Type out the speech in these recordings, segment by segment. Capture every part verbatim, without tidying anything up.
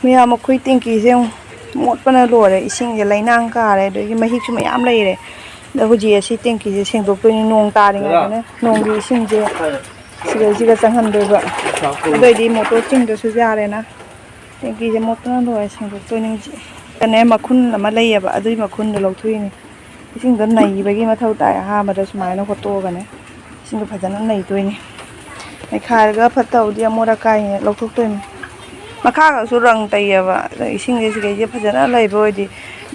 ꯃꯌꯥꯝ, ꯑꯩꯈꯣꯏ ꯇꯦꯡꯀꯤꯁꯦ ꯑꯃꯨꯛ ꯃꯣꯠꯄꯅ ꯂꯣꯏꯔꯦ꯫ ꯏꯁꯤꯡꯁꯦ ꯂꯩꯅꯥꯡ ꯀꯥꯔꯦ, ꯑꯗꯒꯤ ꯃꯍꯤꯛꯁꯨ ꯃꯌꯥꯝ ꯂꯩꯔꯦ꯫ ꯑꯗ ꯍꯧꯖꯤꯛ ꯑꯁꯤ ꯇꯦꯡꯀꯤꯁꯦ ꯁꯦꯡꯗꯣꯛꯇꯣꯏꯅꯤ꯫ ꯅꯣꯡ ꯇꯥꯔꯤꯉꯩꯗꯅꯦ, ꯅꯣꯡꯒꯤ ꯏꯁꯤꯡꯁꯦ ꯁꯤꯗꯩꯁꯤꯒ ꯆꯪꯍꯟꯗꯣꯏꯕ꯫ ꯑꯗꯨꯑꯣꯏꯗꯤ ꯃꯣꯇꯣꯔ ꯆꯤꯡꯗ꯭ꯔꯁꯨ ꯌꯥꯔꯦꯅ꯫ ꯇꯦꯡꯀꯤꯁꯦ ꯃꯣꯠꯄꯅ ꯂꯣꯏꯔꯦ, ꯁꯦꯡꯗꯣꯛꯇꯣꯏꯅꯦ ꯍꯧꯖꯤꯛ꯫ ꯀꯅꯦ ꯃꯈꯨꯟ ꯑꯃ ꯂꯩꯌꯦꯕ, ꯑꯗꯨꯒꯤ ꯃꯈꯨꯟꯗꯣ ꯂꯧꯊꯣꯛꯏꯅꯦ꯫ ꯏꯁꯤꯡꯗꯣ ꯅꯩꯕꯒꯤ ꯃꯊꯧ ꯇꯥꯏ꯫ ꯑꯍꯥꯟꯕꯗ ꯁꯨꯃꯥꯏꯅ ꯍꯣꯠꯇꯣꯛꯑꯒꯅꯦ, ꯏꯁꯤꯡꯗꯣ ꯐꯖꯅ ꯅꯩꯗꯣꯏꯅꯦ꯫ ꯅꯩꯈꯥꯏꯔꯒ ꯐꯠꯇꯕꯗꯤ ꯑꯃꯣꯠ ꯑꯀꯥꯏꯅꯦ ꯂꯧꯊꯣꯛꯇꯣꯏꯅꯦ꯫ ꯃꯈꯥꯒꯁꯨ ꯔꯪ ꯇꯩꯌꯦꯕ, ꯑꯗ ꯏꯁꯤꯡꯁꯦ ꯁꯤꯈꯩꯁꯦ ꯐꯖꯅ ꯂꯩꯕ ꯑꯣꯏꯗꯤ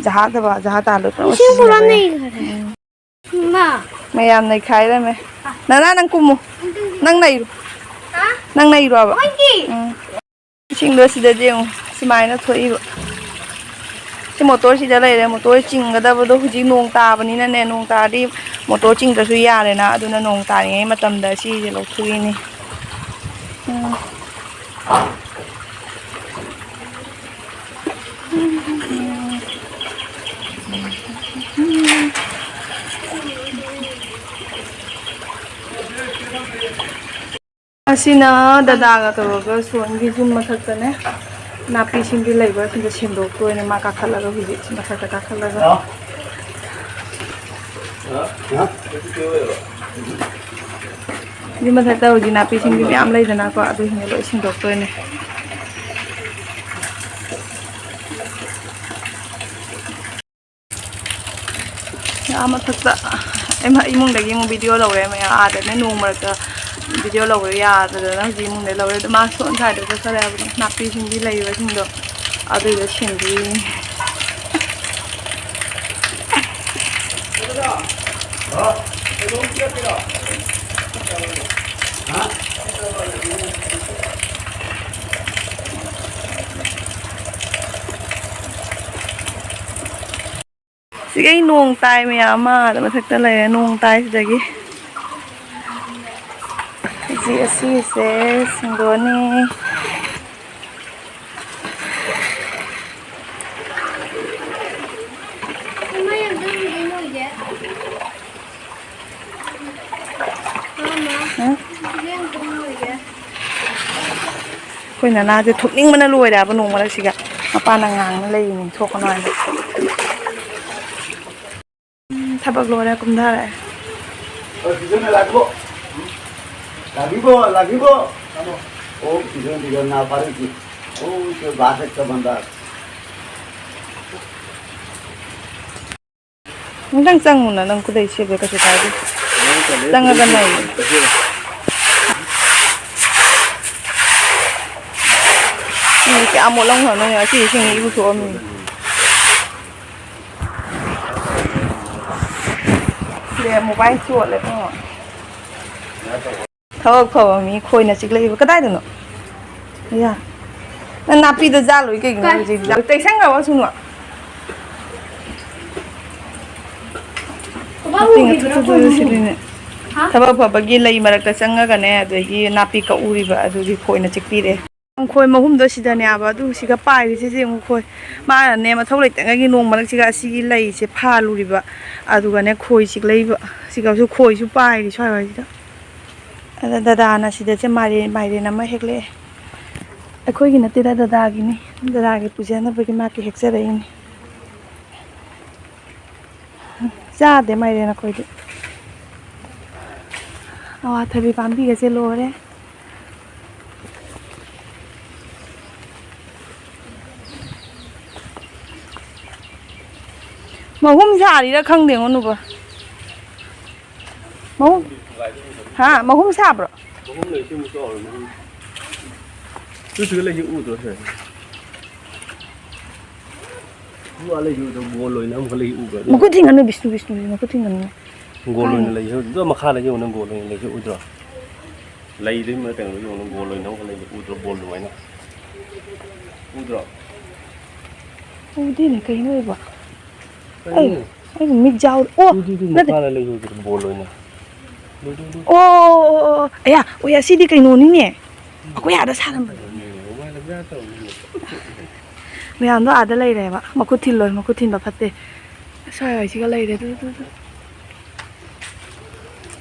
ꯖꯍꯥꯖ ꯖꯍꯥ ꯇꯥꯍꯜꯂꯣꯏ, ꯄꯨꯂꯞ ꯏꯁꯤꯡ ꯄꯨꯔꯥ ꯁꯤꯖꯤꯟꯅꯕ ꯌꯥꯏ꯫ ꯅꯩꯈꯔꯦ꯫ ꯎꯝ꯫ ꯏꯃꯥ꯫ ꯃꯌꯥꯝ ꯅꯩꯈꯥꯏꯔꯝꯃꯦ꯫ ꯅꯅꯥ, ꯅꯪ ꯀꯨꯝꯃꯨ꯫ ꯅꯪ ꯅꯩꯔꯨ꯫ ꯍꯥ? ꯅꯪ ꯅꯩꯔꯨꯕ꯫ ꯃꯣꯏꯒꯤ꯫ ꯎꯝ꯫ ꯏꯁꯤꯡꯗꯣ ꯁꯤꯗꯗꯤ ꯌꯦꯡꯉꯨ, ꯁꯨꯃꯥꯏꯅ ꯊꯣꯛꯏꯕ꯫ ꯁꯤ ꯃꯣꯇꯣꯔꯁꯤꯗ ꯂꯩꯔꯦ꯫ ꯃꯣꯇꯣꯔ ꯆꯤꯡꯒꯗꯕꯗꯣ ꯍꯧꯖꯤꯛ ꯅꯣꯡ ꯇꯥꯕꯅꯤꯅꯅꯦ, ꯅꯣꯡ ꯇꯥꯔꯗꯤ ꯃꯣꯇꯣꯔ ꯆꯤꯡꯗ꯭ꯔꯁꯨ ꯌꯥꯔꯦꯅ, ꯑꯗꯨꯅ ꯅꯣꯡ ꯇꯥꯔꯤꯉꯩ ꯃꯇꯝꯗ ꯁꯤꯁꯦ ꯂꯧꯊꯣꯛꯏꯅꯤ꯫ ꯎꯝ꯫ ꯑꯁꯤꯅ ꯗꯗꯥꯒ ꯇꯧꯔꯒ ꯁꯣꯟꯒꯤ ꯌꯨꯝ ꯃꯊꯛꯇꯅꯦ, ꯅꯥꯄꯤ ꯁꯤꯡꯕꯤ ꯂꯩꯕ ꯁꯤꯗ ꯁꯦꯡꯗꯣꯛꯇꯣꯏꯅꯦ꯫ ꯃꯥ ꯀꯥꯈꯠꯂꯒ, ꯍꯧꯖꯤꯛ ꯃꯊꯛꯇ ꯀꯥꯈꯠꯂꯒ꯫ ꯌꯨꯝ ꯃꯊꯛꯇ ꯍꯧꯖꯤꯛ ꯅꯥꯄꯤ ꯁꯤꯡꯕꯤ ꯃꯌꯥꯝ ꯂꯩꯗꯅꯀꯣ, ꯑꯗꯨꯁꯤꯡꯗꯣ ꯂꯣꯏ ꯁꯦꯡꯗꯣꯛꯇꯣꯏꯅꯦ꯫ ꯑꯥ ꯃꯊꯛꯇ ꯏꯃꯥ ꯏꯃꯨꯡꯗꯒꯤ ꯑꯃꯨꯛ ꯚꯤꯗꯤꯑꯣ ꯂꯧꯔꯦ ꯃꯌꯥꯝ꯫ ꯑꯥꯗꯅꯦ ꯅꯣꯡ ꯃꯔꯛꯇ ꯚꯤꯗꯤꯑꯣ ꯂꯧꯕ ꯌꯥꯗꯗꯅ ꯍꯧꯖꯤꯛ ꯏꯃꯨꯡꯗ ꯂꯧꯔꯦ꯫ ꯑꯗꯣ ꯃꯥ ꯁꯣꯝ ꯁꯥꯏꯗ ꯆꯠꯈ꯭ꯔꯦ ꯍꯥꯏꯕꯅꯤ, ꯅꯥꯄꯤ ꯁꯤꯡꯕꯤ ꯂꯩꯕꯁꯤꯡꯗꯣ ꯑꯗꯨꯏꯗꯣ ꯁꯦꯡꯗꯣꯛꯏꯅꯦ꯫ ꯁꯤꯒꯩ ꯅꯣꯡ ꯇꯥꯏ ꯃꯌꯥꯝ ꯑꯃ, ꯑꯥꯗ ꯃꯊꯛꯇ ꯂꯩꯔꯦ, ꯅꯣꯡ ꯇꯥꯏ ꯁꯤꯗꯒꯤ꯫ ꯍꯧꯖꯤꯛ ꯑꯁꯤꯁꯦ ꯁꯦꯡꯗꯣꯛꯑꯅꯤ꯫ ꯎꯝ? ꯑꯩꯈꯣꯏ ꯅꯅꯥꯁꯦ ꯊꯣꯛꯅꯤꯡꯕꯅ ꯂꯣꯏꯔꯦ ꯍꯥꯏꯕ, ꯅꯣꯡꯃꯗ ꯁꯤꯒ ꯃꯄꯥꯅ ꯉꯥꯡꯅ ꯂꯩꯔꯤꯅꯤ, ꯊꯣꯛꯀꯅꯨ ꯍꯥꯏꯅ꯫ ꯎꯝ, ꯊꯕꯛ ꯂꯣꯏꯔꯦ, ꯀꯨꯝꯊꯔꯛꯑꯦ꯫ ꯑꯣ, ꯁꯤꯖꯟ ꯂꯥꯛꯈꯤꯕꯣ? ꯂꯥꯛꯈꯤꯕꯣ? ꯂꯥꯛꯈꯤꯕꯣ? ꯑꯣ, ꯁꯤꯖꯟ, ꯁꯤꯖꯟ ꯅꯥ ꯄꯥꯔꯛꯏꯁꯤ꯫ ꯑꯣ, ꯁꯤ ꯕꯥꯁ ꯍꯦꯛꯇ ꯕꯟꯗꯥ꯫ ꯑꯃꯨꯛꯇꯪ ꯆꯪꯉꯨꯅ, ꯅꯪ ꯈꯨꯗꯩ ꯁꯦꯠꯄ ꯀꯩꯁꯨ ꯀꯥꯏꯗꯦ꯫ ꯆꯪꯉꯒ ꯂꯩꯌꯨ꯫ ꯅꯪ ꯀꯌꯥꯝ ꯃꯣꯠꯂꯝꯈ꯭ꯔꯅꯣ ꯌꯦꯡꯉꯣ, ꯉꯁꯤ ꯏꯁꯤꯡ ꯏꯔꯨ ꯊꯣꯛꯑꯝꯃꯤꯅꯦ꯫ ꯁꯤꯗꯤ ꯃꯣꯕꯥꯏꯜ ꯆꯣꯠꯂꯦ ꯏꯕꯨꯡꯉꯣ꯫ ꯊꯕꯛ ꯐꯕ ꯃꯤ ꯈꯣꯏꯅ ꯆꯤꯛꯂꯛꯏꯕ ꯀꯗꯥꯏꯗꯅꯣ? ꯑꯌꯥ꯫ ꯅꯪ ꯅꯥꯄꯤꯗ ꯖꯥꯜꯂꯨꯏ ꯀꯩꯒꯤꯅꯣ ꯀꯥꯏ? ꯍꯧꯖꯤꯛ? ꯇꯩꯁꯟꯈ꯭ꯔꯕ ꯁꯨꯝꯕ? ꯀꯃꯥꯏ ꯅꯥꯄꯤ ꯎꯈꯤꯗ꯭ꯔꯥ ꯉꯥꯛꯇ ꯈꯣꯏ ꯃꯍꯨꯝ? ꯁꯤꯗꯅꯦ꯫ ꯍꯥ? ꯊꯕꯛ ꯐꯕꯒꯤ ꯂꯩ ꯃꯔꯛꯇ ꯆꯪꯉꯒꯅꯦ, ꯑꯗꯒꯤ ꯅꯥꯄꯤ ꯀꯛꯎꯔꯤꯕ ꯑꯗꯨꯒꯤ ꯈꯣꯏꯅ ꯆꯤꯛꯄꯤꯔꯦ꯫ ꯈꯣꯏ ꯃꯍꯨꯝꯗꯣ ꯁꯤꯗꯅꯦꯕ, ꯑꯗꯨ ꯁꯤꯒ ꯄꯥꯏꯔꯤꯁꯦ ꯌꯦꯡꯉꯨ ꯈꯣꯏ꯫ ꯃꯥꯅꯅꯦ ꯃꯊꯧ ꯂꯩꯇꯉꯩꯒꯤ ꯅꯣꯡ ꯃꯔꯛꯁꯤꯒ ꯑꯁꯤꯒꯤ ꯂꯩꯁꯦ ꯐꯥꯜꯂꯨꯔꯤꯕ꯫ ꯑꯗꯨꯒꯅꯦ ꯈꯣꯏ ꯆꯤꯛꯂꯛꯏꯕ꯫ ꯁꯤꯒꯁꯨ ꯈꯣꯏꯁꯨ ꯄꯥꯏꯔꯤ ꯁ꯭ꯋꯥꯏꯋꯥꯏꯁꯤꯗ꯫ ꯑꯗ ꯗꯗꯥꯅ ꯁꯤꯗꯁꯦ ꯃꯥꯏꯔꯦꯟ, ꯃꯥꯏꯔꯦꯟ ꯑꯃ ꯍꯦꯛꯂꯛꯑꯦ꯫ ꯑꯩꯈꯣꯏꯒꯤ ꯅꯠꯇꯦꯗ, ꯗꯗꯥꯒꯤꯅꯤ꯫ ꯗꯗꯥꯒꯤ ꯄꯨꯖꯅꯕꯒꯤ ꯃꯥꯒꯤ ꯍꯦꯛꯆꯔꯛꯏꯅꯤ꯫ ꯆꯥꯗꯦ ꯃꯥꯏꯔꯦꯟ ꯑꯩꯈꯣꯏꯗꯤ꯫ ꯑꯋꯥꯊꯕꯤ ꯄꯥꯝꯕꯤꯒꯁꯦ ꯂꯣꯏꯔꯦ꯫ ꯃꯍꯨꯝ ꯁꯥꯔꯤꯔꯥ ꯈꯪꯗꯦꯉꯣ ꯅꯨꯕ꯫ ꯃꯍꯨꯝ, ꯍꯥ, ꯃꯍꯨꯝ ꯁꯥꯕ꯭ꯔꯣ? ꯃꯍꯨꯝ ꯂꯩ, ꯁꯤ ꯑꯃꯨꯛ ꯆꯥꯎꯔꯦ, ꯃꯍꯨꯝ꯫ ꯁꯤ ꯁꯤꯗ ꯂꯩꯁꯤ ꯎꯗ꯭ꯔꯣ, ꯁꯦ? ꯁꯤ ꯑꯥ ꯂꯩꯁꯤ ꯎꯗ꯭ꯔꯣ? ꯒꯣꯜ ꯑꯣꯏꯅ ꯑꯃꯨꯛ ꯂꯩ ꯎꯕ꯭ꯔꯥ? ꯃꯈꯨꯠ ꯊꯤꯡꯒꯅꯨ, ꯕꯤꯁꯅꯨ, ꯕꯤꯁꯅꯨ, ꯃꯈꯨꯠ ꯊꯤꯡꯒꯅꯨ꯫ ꯒꯣꯜ ꯑꯣꯏꯅ ꯀꯥꯏꯅꯣ? ꯂꯩꯁꯤ ꯎꯗ꯭ꯔꯣ? ꯃꯈꯥꯗ ꯌꯦꯡꯉꯨ, ꯅꯪ ꯒꯣꯜ ꯑꯣꯏꯅ ꯂꯩꯁꯤ ꯎꯗ꯭ꯔꯣ? ꯂꯩꯗꯨꯒꯤ ꯃꯇꯝꯗ ꯌꯦꯡꯉꯨ, ꯒꯣꯜ ꯑꯣꯏꯅ ꯑꯃꯨꯛ ꯂꯩꯁꯤ ꯎꯗ꯭ꯔꯣ? ꯕꯣꯜ ꯑꯗꯨꯃꯥꯏꯅ꯫ ꯎꯗ꯭ꯔꯣ? ꯎꯗꯦꯅꯦ, ꯀꯩꯅꯣ ꯑꯣꯏꯕ? ꯀꯩꯅꯣ? ꯑꯩ, ꯑꯩ ꯃꯤꯠ ꯌꯥꯎ-, ꯑꯣ! ꯇꯨ, ꯇꯨ, ꯇꯨ, ꯅꯠꯇꯦ꯫ ꯃꯈꯥꯗ ꯂꯩꯍꯧꯕꯗꯣ ꯕꯣꯜ ꯑꯣꯏꯅ꯫ Two, two, two. ꯑꯣ, ꯑꯣ, ꯑꯣ, ꯑꯣ꯫ ꯑꯌꯥ, ꯑꯣꯌꯥ, ꯁꯤꯗꯤ ꯀꯩꯅꯣꯅꯤꯅꯦ꯫ ꯑꯩꯈꯣꯏ ꯑꯥꯗ ꯁꯥꯔꯝꯕꯅꯦ꯫ ꯃꯌꯥꯝꯗꯣ ꯑꯥꯗ ꯂꯩꯔꯦꯕ꯫ ꯃꯈꯨꯠ ꯊꯤꯜꯂꯣꯏ, ꯃꯈꯨꯠ ꯊꯤꯟꯕ ꯐꯠꯇꯦ꯫ ꯁ꯭ꯋꯥꯏ ꯋꯥꯏꯁꯤꯒ ꯂꯩꯔꯦ꯫ Two, two, two.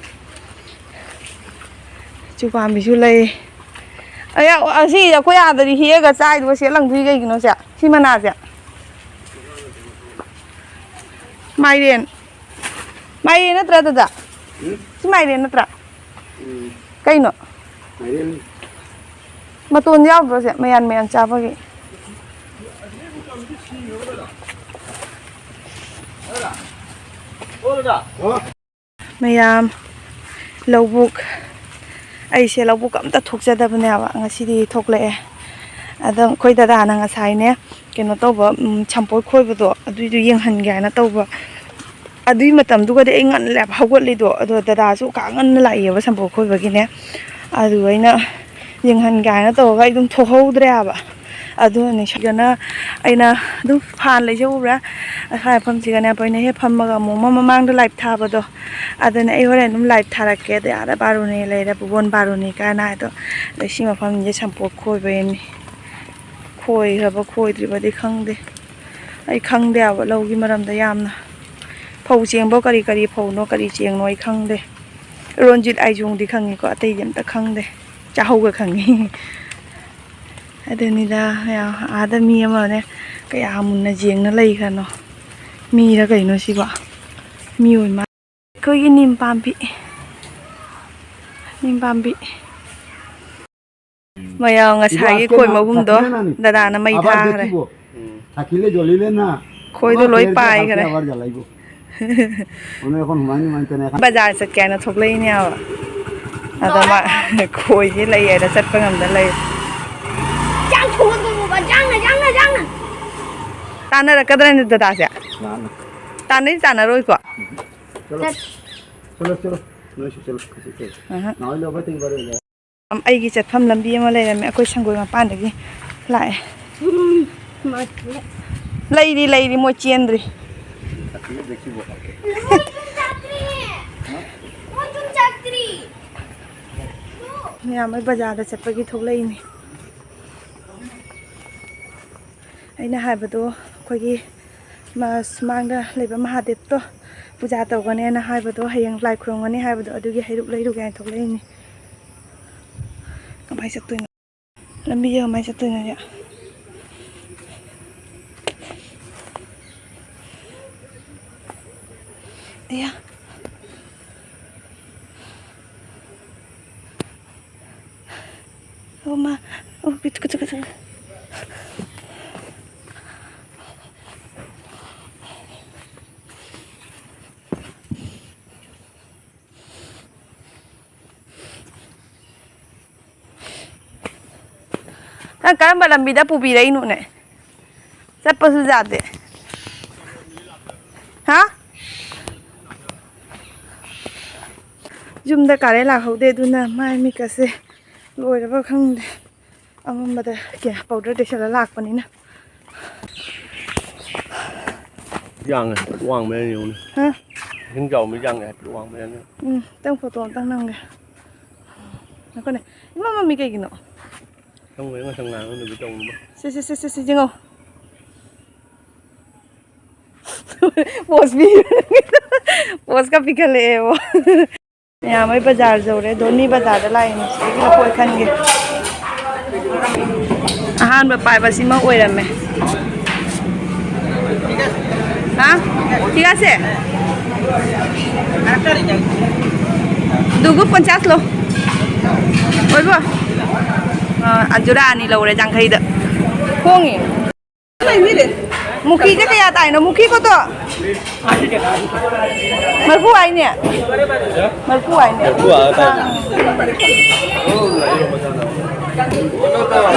ꯆꯨ ꯄꯥꯝꯕꯤꯁꯨ ꯂꯩ꯫ ꯑꯌꯥ, ꯑꯁꯤ ꯑꯩꯈꯣꯏ ꯑꯥꯗꯗꯤ ꯍꯦꯛꯑꯒ ꯆꯥꯏꯗꯨꯕꯨ ꯁꯤ ꯂꯪꯗꯣꯏ ꯀꯩꯒꯤꯅꯣ ꯁꯦ? ꯁꯤ ꯃꯅꯥꯁꯦ꯫ ꯃꯥꯏꯔꯦꯟ꯫ ꯃꯥꯏꯔꯦꯟ ꯅꯠꯇ꯭ꯔꯥ, ꯗꯗꯥ? ꯎꯝ? ꯁꯤ ꯃꯥꯏꯔꯦꯟ ꯅꯠꯇ꯭ꯔꯥ? ꯎꯝ꯫ ꯀꯩꯅꯣ? ꯃꯥꯏꯔꯦꯟ꯫ ꯃꯇꯣꯟ ꯌꯥꯎꯗ꯭ꯔꯣ ꯁꯦ? ꯃꯌꯥꯟ ꯃꯌꯥꯟ ꯆꯥꯕꯒꯤ꯫ ꯃꯌꯥꯝ, ꯂꯧꯕꯨꯛ, ꯑꯩꯁꯦ ꯂꯧꯕꯨꯛ ꯑꯝꯇ ꯊꯣꯛꯆꯗꯕꯅꯦꯕ, ꯉꯁꯤꯗꯤ ꯊꯣꯛꯂꯛꯑꯦ꯫ ꯑꯗꯣ ꯑꯩꯈꯣꯏ ꯗꯗꯥꯅ ꯉꯁꯥꯏꯅꯦ, ꯀꯩꯅꯣ ꯇꯧꯕ, ꯎꯝ, ꯁꯝꯄꯣꯠ ꯈꯣꯏꯕꯗꯣ ꯑꯗꯨꯏꯗꯣ ꯌꯦꯡꯍꯟꯒꯦ ꯍꯥꯏꯅ ꯇꯧꯕ꯫ ꯑꯗꯨꯏ ꯃꯇꯝꯗꯨꯒꯗꯤ ꯑꯩ ꯉꯟꯂꯦꯕ ꯍꯧꯒꯠꯂꯤꯗꯣ, ꯑꯗꯣ ꯗꯗꯥꯁꯨ ꯀꯥ ꯉꯟꯅ ꯂꯥꯛꯏꯌꯦꯕ ꯁꯝꯄꯣꯠ ꯈꯣꯏꯕꯒꯤꯅꯦ꯫ ꯑꯗꯨ ꯑꯩꯅ ꯌꯦꯡꯍꯟꯒꯦ ꯍꯥꯏꯅ ꯇꯧꯔꯒ ꯑꯩ ꯑꯗꯨꯝ ꯊꯣꯛꯍꯧꯗ꯭ꯔꯦ ꯍꯥꯏꯕ꯫ ꯑꯗꯨꯅꯅꯦ ꯁꯤꯗꯅ ꯑꯩꯅ ꯑꯗꯨꯝ ꯐꯥꯟ ꯂꯩꯖꯧꯕ꯭ꯔꯥ, ꯃꯈꯥ ꯃꯐꯝꯁꯤꯒꯅꯦ ꯑꯩꯈꯣꯏꯅ ꯍꯦꯛ ꯐꯝꯃꯒ ꯑꯃꯨꯛ ꯃ-, ꯃꯃꯥꯡꯗ ꯂꯥꯏꯞ ꯊꯥꯕꯗꯣ, ꯑꯗꯨꯅ ꯑꯩ ꯍꯣꯔꯦꯟ ꯑꯗꯨꯝ ꯂꯥꯏꯞ ꯊꯥꯔꯛꯀꯦ꯫ ꯑꯗꯩ ꯑꯥꯗ ꯕꯥꯔꯨꯅꯤ ꯂꯩꯔꯦ, ꯄꯨꯕꯣꯟ ꯕꯥꯔꯨꯅꯤ ꯀꯥꯏꯅ ꯍꯥꯏꯗꯣ꯫ ꯑꯗꯩ ꯁꯤ ꯃꯐꯝꯁꯦ ꯁꯝꯄꯣꯠ ꯈꯣꯏꯕꯩꯅꯤ꯫ ꯈꯣꯏꯈ꯭ꯔꯕ ꯈꯣꯏꯗ꯭ꯔꯤꯕꯗꯤ ꯈꯪꯗꯦ꯫ ꯑꯩ ꯈꯪꯗꯦ ꯍꯥꯏꯕ ꯂꯧꯒꯤ ꯃꯔꯝꯗ ꯌꯥꯝꯅ꯫ ꯐꯧ ꯆꯦꯡꯕꯣ ꯀꯔꯤ ꯀꯔꯤ ꯐꯧꯅꯣ ꯀꯔꯤ ꯆꯦꯡꯅꯣ ꯑꯩ ꯈꯪꯗꯦ꯫ ꯔꯣꯟꯖꯤꯠ ꯑꯥꯏꯖꯣꯡꯗꯤ ꯈꯪꯉꯤꯀꯣ, ꯑꯇꯩꯗꯤ ꯑꯝꯇ ꯈꯪꯗꯦ꯫ ꯆꯥꯍꯧꯒ ꯈꯪꯉꯤ꯫ ꯑꯗꯨꯅꯤꯗ ꯃꯌꯥꯝ, ꯑꯥꯗ ꯃꯤ ꯑꯃꯅꯦ ꯀꯌꯥ ꯃꯨꯟꯅ ꯌꯦꯡꯅ ꯂꯩꯈ꯭ꯔꯅꯣ꯫ ꯃꯤꯔ ꯀꯩꯅꯣ ꯁꯤꯕꯣ? ꯃꯤ ꯑꯣꯏ ꯃꯥ-, ꯑꯩꯈꯣꯏꯒꯤ ꯅꯤꯝ ꯄꯥꯝꯕꯤ, ꯅꯤꯝ ꯄꯥꯝꯕꯤ꯫ ꯃꯌꯥꯝ ꯉꯁꯥꯏꯒꯤ ꯈꯣꯏ ꯃꯍꯨꯝꯗꯣ ꯗꯗꯥꯅ ꯃꯩ ꯊꯥꯈ꯭ꯔꯦ꯫ ꯈꯣꯏꯗꯣ ꯂꯣꯏ ꯄꯥꯏꯈ꯭ꯔꯦ꯫ ꯕꯖꯥꯔ ꯆꯠꯀꯦ ꯍꯥꯏꯅ ꯊꯣꯛꯂꯛꯏꯅꯦꯕ꯫ ꯑꯗ ꯃꯥ ꯈꯣꯏꯁꯦ ꯂꯩ ꯍꯥꯏꯅ ꯆꯠꯄ ꯉꯝꯗ ꯂꯩ꯫ ꯆꯥꯛ ꯊꯣꯡꯉꯣ, ꯊꯣꯡꯉꯣꯕ, ꯌꯥꯡꯅ, ꯌꯥꯡꯅ, ꯌꯥꯡꯅ꯫ ꯇꯥꯟꯅꯔꯛꯀꯗ꯭ꯔꯅꯦ ꯗꯗꯥꯁꯦ? ꯇꯥꯟꯅꯩ ꯇꯥꯟꯅꯔꯣꯏꯀꯣ? ꯆꯠ- ꯆꯠꯂꯣ, ꯆꯠꯂꯣ, ꯅꯣꯏꯁꯨ ꯆꯠꯂꯣ, ꯀꯩꯁꯨ ꯇꯧꯔꯣꯏ꯫ ꯑꯍ꯫ ꯅꯥꯎ ꯍꯣꯏ ꯂꯧꯕ ꯇꯤꯡꯕ ꯂꯣꯏꯔꯦ꯫ ꯑꯩꯒꯤ ꯆꯠꯐꯝ ꯂꯝꯕꯤ ꯑꯃ ꯂꯩꯔꯝꯃꯦ, ꯑꯩꯈꯣꯏ ꯁꯪꯒꯣꯏ ꯃꯄꯥꯟꯗꯒꯤ ꯂꯥꯛꯑꯦ꯫ ꯎꯝ, ꯃꯥ-, ꯂꯩꯔꯤ, ꯂꯩꯔꯤ, ꯃꯣꯏ ꯆꯦꯟꯗ꯭ꯔꯤ꯫ ꯃꯌꯥꯝ ꯃꯣꯏ ꯕꯖꯥꯔꯗ ꯆꯠꯄꯒꯤ ꯊꯣꯛꯂꯛꯏꯅꯦ꯫ ꯑꯩꯅ ꯍꯥꯏꯕꯗꯣ ꯑꯩꯈꯣꯏꯒꯤ ꯃ-, ꯁꯨꯃꯥꯡꯗ ꯂꯩꯕ ꯃꯍꯥꯗꯦꯕꯇꯣ ꯄꯨꯖꯥ ꯇꯧꯒꯅꯦꯅ ꯍꯥꯏꯕꯗꯣ, ꯍꯌꯦꯡ ꯂꯥꯏ ꯈꯨꯔꯨꯝꯒꯅꯤ ꯍꯥꯏꯕꯗꯣ, ꯑꯗꯨꯒꯤ ꯍꯩꯔꯨꯛ ꯂꯩꯔꯨꯒꯦ ꯍꯥꯏꯅ ꯊꯣꯛꯂꯛꯏꯅꯦ꯫ ꯀꯃꯥꯏꯅ ꯆꯠꯇꯣꯏꯅꯣ? ꯂꯝꯕꯤꯁꯦ ꯀꯃꯥꯏꯅ ꯆꯠꯇꯣꯏꯅꯣ ꯁꯤꯗ? ꯑꯌꯥ꯫ ꯑꯣ ꯃꯥ꯫ ꯑꯣ ꯀꯨꯆꯨ ꯀꯨꯆꯨ ꯀꯨꯆꯨ꯫ ꯅꯪ ꯀꯔꯝꯕ ꯂꯝꯕꯤꯗ ꯄꯨꯕꯤꯔꯛꯏꯅꯣꯅꯦ? ꯆꯠꯄꯁꯨ ꯌꯥꯗꯦ꯫ ꯍꯥ? ꯌꯨꯝꯗ ꯀꯥꯔꯦꯟ ꯂꯥꯛꯍꯧꯗꯦ, ꯑꯗꯨꯅ ꯃꯥꯏ ꯃꯤꯠꯀꯁꯦ ꯂꯣꯏꯔꯕ ꯈꯪꯗꯦ꯫ ꯑꯃꯝꯕꯗ ꯀꯌꯥ ꯄꯥꯎꯗꯔ ꯇꯩꯁꯜꯂ ꯂꯥꯛꯄꯅꯤꯅ꯫ ꯌꯥꯡꯉꯦ, ꯍꯥꯏꯐꯦꯠ ꯋꯥꯡꯕ ꯌꯥꯅꯤ ꯌꯦꯡꯉꯨꯅꯦ꯫ ꯍꯥ? ꯏꯁꯤꯡ ꯆꯥꯎꯕ ꯌꯥꯡꯉꯦ, ꯍꯥꯏꯐꯦꯠ ꯋꯥꯡꯕ ꯌꯥꯅꯤ꯫ ꯎꯝ, ꯈꯤꯇꯪ ꯐꯣꯇꯣ ꯑꯝꯇꯪ ꯅꯝꯒꯦ꯫ ꯉꯥꯏꯈꯣꯅꯦ꯫ ꯏꯃꯝ ꯃꯝꯃꯤ ꯀꯩꯒꯤꯅꯣ? ꯈꯪꯗꯦ, ꯉꯁꯥꯏ ꯉꯥꯡꯅ ꯅꯨꯃꯤꯠ ꯇꯧꯅꯕ꯫ ꯁꯦ, ꯁꯦ, ꯁꯦ, ꯁꯦ, ꯁꯦ, ꯌꯦꯡꯉꯣ꯫ ꯄꯣꯁ ꯄꯤ-, ꯄꯣꯁꯀ ꯄꯤꯈꯠꯂꯛꯑꯦꯕꯣ꯫ ꯃꯌꯥꯝ, ꯑꯩ ꯕꯖꯥꯔ ꯌꯧꯔꯦ, ꯙꯣꯅꯤ ꯕꯖꯥꯔꯗ ꯂꯥꯛꯏꯅꯦ, ꯁꯤꯗꯒꯤ ꯂꯐꯣꯏ ꯈꯟꯒꯦ꯫ ꯑꯍꯥꯟꯕ ꯄꯥꯏꯕꯁꯤꯃ ꯑꯣꯏꯔꯝꯃꯦ꯫ ꯍꯥ? ꯁꯤꯒꯁꯦ? ꯗꯨꯒꯨ ꯄꯟꯆꯥꯁ ꯂꯣ꯫ ꯑꯣꯏꯕꯣ? ꯑꯥ, ꯖꯨꯔꯥ ꯑꯅꯤ ꯂꯧꯔꯦ, ꯌꯥꯡꯈꯩꯗ꯫ ꯍꯣꯡꯉꯤ꯫ ꯃꯨꯈꯤꯁꯦ ꯀꯌꯥ ꯇꯥꯏꯅꯣ? ꯃꯨꯈꯤ ꯀꯣꯠꯇꯣ? ꯃꯔꯐꯨ ꯍꯥꯏꯅꯦ? ꯃꯔꯐꯨ ꯍꯥꯏꯅꯦ? ꯃꯔꯐꯨ ꯍꯥꯏꯕ ꯇꯥꯏꯅꯦ꯫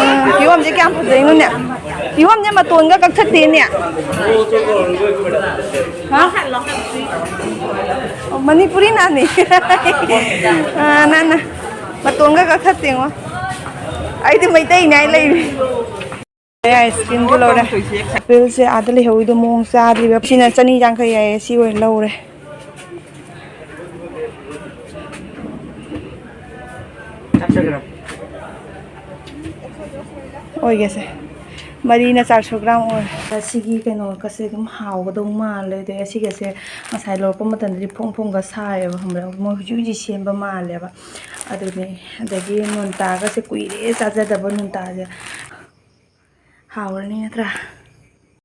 ꯎꯝ, ꯀꯤꯍꯣꯝꯁꯦ ꯀꯌꯥꯝ ꯐꯖꯩꯅꯣꯅꯦ? ꯀꯤꯍꯣꯝꯁꯦ ꯃꯇꯣꯟꯒ ꯀꯛꯊꯠꯇꯦꯅꯦ꯫ ꯍꯥ? ꯑꯣ, ꯃꯅꯤꯄꯨꯔꯤ ꯅꯥꯅꯤ꯫ ꯑꯥ, ꯅꯥꯅ ꯃꯇꯣꯟꯒ ꯀꯛꯊꯠꯇꯦꯉꯣ꯫ ꯑꯩꯗꯤ ꯃꯩꯇꯩꯅꯦ ꯍꯥꯏ ꯂꯩꯔꯤ꯫ ꯑꯥꯏꯁ ꯀ꯭ꯔꯤꯝꯁꯨ ꯂꯧꯔꯦ꯫ ꯑꯦꯄꯜꯁꯦ ꯑꯥꯗ ꯂꯩꯍꯧꯋꯤꯗꯣ ꯃꯑꯣꯡ ꯆꯥꯗ꯭ꯔꯤꯕ꯫ ꯁꯤꯅ ꯆꯅꯤ ꯌꯥꯡꯈꯩ ꯍꯥꯏꯌꯦ, ꯁꯤ ꯑꯣꯏꯅ ꯂꯧꯔꯦ꯫ ꯑꯣꯏꯒꯦꯁꯦ꯫ ꯃꯔꯤꯅ ꯆꯥꯔꯁꯨ ꯒ꯭ꯔꯥꯝ ꯑꯣꯏ꯫ ꯑꯁꯤꯒꯤ ꯀꯩꯅꯣꯒꯁꯦ ꯑꯗꯨꯝ ꯍꯥꯎꯒꯗꯧ ꯃꯥꯜꯂꯦ꯫ ꯑꯗꯩ ꯑꯁꯤꯒꯁꯦ ꯉꯁꯥꯏ ꯂꯧꯔꯛꯄ ꯃꯇꯝꯗꯗꯤ ꯐꯣꯡ ꯐꯣꯡꯒ ꯁꯥꯏꯌꯦꯕ, ꯈꯪꯕ꯭ꯔꯥ? ꯃꯣꯏ ꯍꯧꯖꯤꯛ ꯍꯧꯖꯤꯛ ꯁꯦꯝꯕ ꯃꯥꯜꯂꯦꯕ꯫ ꯑꯗꯨꯅꯦ꯫ ꯑꯗꯒꯤ ꯅꯣꯟꯇꯥꯒꯁꯦ ꯀꯨꯏꯔꯦ ꯆꯥꯖꯗꯕ, ꯅꯣꯟꯇꯥꯁꯦ꯫ ꯍꯥꯎꯔꯅꯤ ꯅꯠꯇ꯭ꯔꯥ?